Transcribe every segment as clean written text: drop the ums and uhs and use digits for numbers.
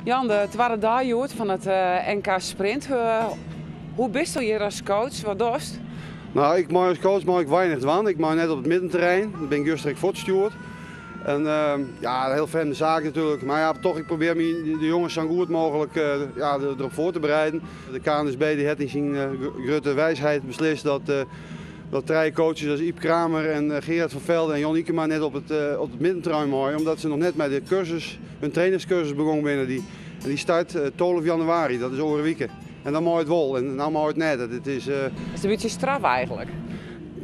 Jan, de twadde dei hjoed fan it NK Sprint. Hoe bisto hjir as coach? Wat dochst? No, ik mei as coach mei ik weinich dwaan. Ik mei net op it middenterrein. Dêr bin ik juster ek fuortstjoerd. En ja, in hiel frjemde saak natuerlik. Mar ja, toch, ik probearje de jonges sa goed mooglik ja, derop foar te bereiden. De KNSB dy hat yn syn grutte wiisheid beslist dat dat trije coaches as Ype Kramer en Gerard van Velde en Jan Ykema net op it, op it middenterrein meie, omdat se noch net mei de kursus, hun trainerskursus begûn binne. Dy, en dy start 12 januari, dat is oare wike. En dan mei it wol en no mei it net. It is, Is in bytsje straf eigentlik.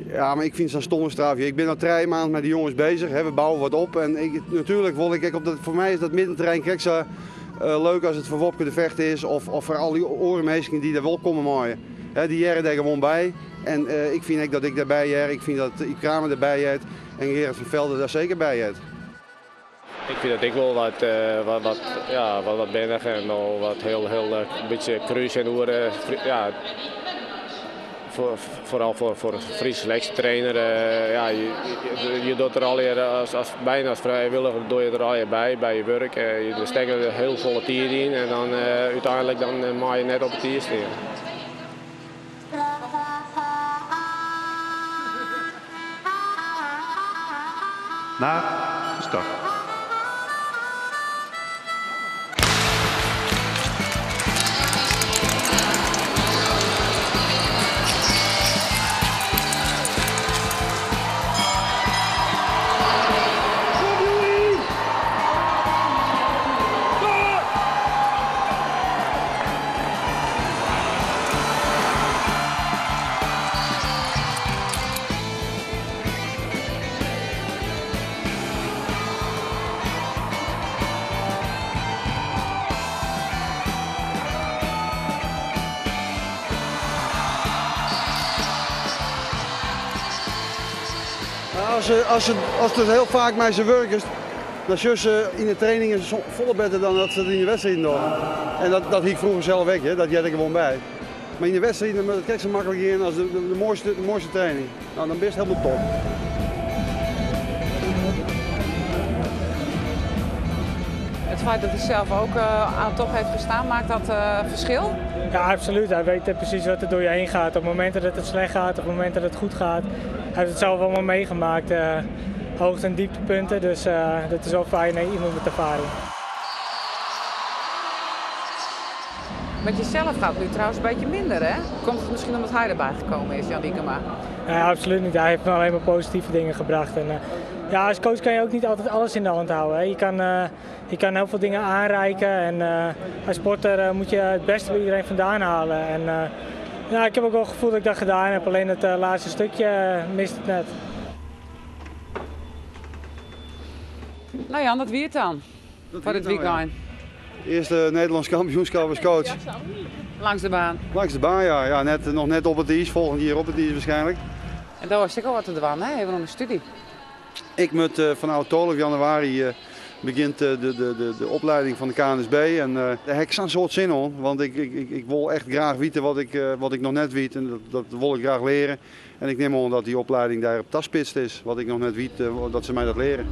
Ja, mar ik fyn it sa'n stomme straf. Ik bin al 3 maand mei de jonges beuzich. Hè. We bouwe wat op. En ik, natuerlik wol ik ek op dat, foar my is dat middenterrein krekt sa leuk as it foar Wopke de Vegt is of, of foar al dy oare minsken dy't der wol komme meie. Hè, dy hearre dêr gewoan by. En ik fyn ek dat ik dêrby hear. Ik fyn dat Ype Kramer derby heart en Gerard van Velde daar seker by heart. Ik fyn dat ek wol wat, wat, wat, ja, wat, wat bennich en al wat hiel, hiel in bytsje krús en oer, ja, foaral foar, foar Fryske seleksjetrainer. Ja, je docht der allegear as, as, byna as frijwilliger doch je der allegear by, by je wurk. Je stekke der hiel folle tiid yn en dan úteinlik dan mei je net op it iis stean. Nei de start. As, as, as it hiel faak mei se wurkest, dan sjogge se yn de trainingen folle better dan dat se it yn de wedstriden dogge. En dat, dat hie ik froeger sels ek, dat heart der gewoan by. Mar yn de wedstriden moat it krekt sa maklik gean as de, de, de, moaiste, de moaiste training. No, dan bist hielendal top. Het feit dat hij zelf ook aan top heeft gestaan, maakt dat verschil? Ja, absoluut. Hij weet precies wat er door je heen gaat. Op momenten dat het slecht gaat, op momenten dat het goed gaat. Hij heeft het zelf allemaal meegemaakt. Hoogte- en dieptepunten. Dus dat is wel fijn, iemand met ervaring. Met jezelf gaat het nu trouwens een beetje minder, hè? Komt het misschien omdat hij erbij gekomen is, Jan Ykema? Nee, absoluut niet. Hij heeft me alleen maar positieve dingen gebracht. En, ja, als coach kan je ook niet altijd alles in de hand houden. Hè. Je kan heel veel dingen aanreiken. En als sporter moet je het beste bij iedereen vandaan halen. En, ja, ik heb ook wel het gevoel dat ik dat gedaan heb. Alleen het laatste stukje mist het net. Nou Jan, dat wie it dan foar it wykein? Earste Nederlânsk kampioenskip as coach. Langs de baan? Langs de baan, ja. Ja, net, noch net op it iis, folgjend jier op it iis waarskynlik. En do hast ek al wat te dwaan, hè? Even oan de stúdzje. Ik moat fanôf 12 januari begjint de, de, de, de oplieding fan de KNSB. En dêr ha ik sa'n soad sin oan, want ik, ik, ik, ik wol echt graach witte wat ik noch net wit en dat, dat wol ik graach leare. En ik nim oan dat dy oplieding dêrop taspitst is, wat ik noch net wit, dat se my dat leare.